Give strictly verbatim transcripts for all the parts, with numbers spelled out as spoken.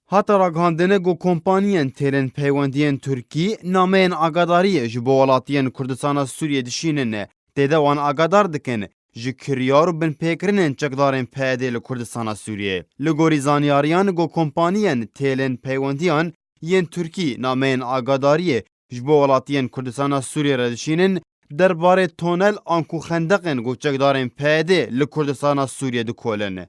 Hate ragihandin ku kompaniyên têlên peywendiyên Tirkî nameyên agadariyê ji bo welatiyên Kurdistana Sûriyê dişînin, tê de wan agadar dikin ji kiryar û binpêkirinên çekdarên P Y D'ê li Kurdistana Sûriyê. Li gorî zanyariyan, ku kompaniyên têlên peywendiyan yên Tirkî nameyên agadariyê ji bo welatiyên Kurdistana Sûriyê re dişînin, derbarê tonel anku xendeqên ku çekdarên P Y D'ê li Kurdistana Sûriyê dikolin.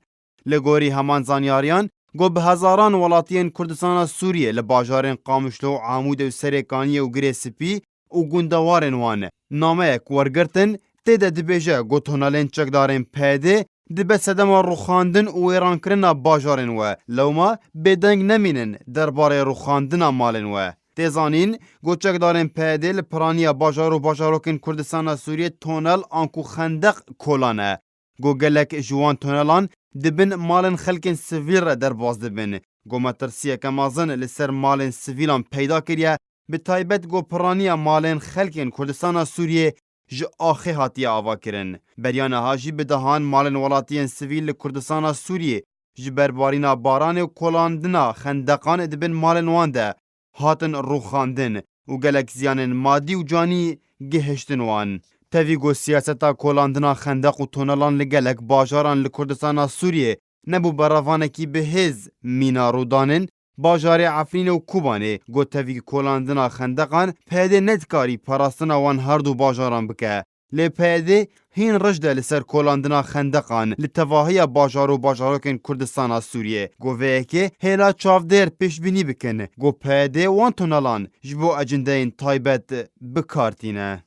Li gorî heman zanyariyan, ku bi hezaran welatiyên Kurdistana Sûriyê li bajarên Qamişlo û Amûdê û Serêkaniyê û Girê Spî û gundewarên wan nameyek wergirtin, tê de dibêje ku tonelên çekdarên P Y D'ê dibe sedema rûxandin û wêrankirina bajarên we, lewma bêdeng nemînin derbarê rûxandina malên we. Tê zanîn ku çekdarên P Y D'ê li piraniya bajar û bajarokên Kurdistana Sûriyê tonel anku xendeq kolane. Ku gelek ji wan tonelan di bin malên xelkên sivîl re derbas dibin. Ku metirsiyeke mezin li ser malên sivîlan peyda kiriye, bi taybet ku piraniya malên xelkên Kurdistana Sûriyê ji axê hatiye avakirin. Beriya niha jî bi dehan malên welatiyên sivîl li Kurdistana Sûriyê ji ber barîna baranê û kolandina xendeqan di bin malên wan de hatin rûxandin û gelek ziyanên madî û canî gihiştin wan. Tevî ku siyaseta kolandina xendeq û tonelan li gelek bajaran li Kurdistana Sûriyê nebû berevanekî bi hêz mîna rûdanên, bajarê Efrînê û Kobanê ku tevî kolandina xendeqan P Y D'ê nedikarî parastina wan her du bajaran bike. Lê P Y D'ê hîn rij de li ser kolandina xendeqan li tevahiya bajar û bajarokên Kurdistana Sûriyê. Ku vê yekê hêla çavdêr pêşbînî bikin ku P Y D'ê wan tunelan ji bo ecindeyên taybet bi kar tîne.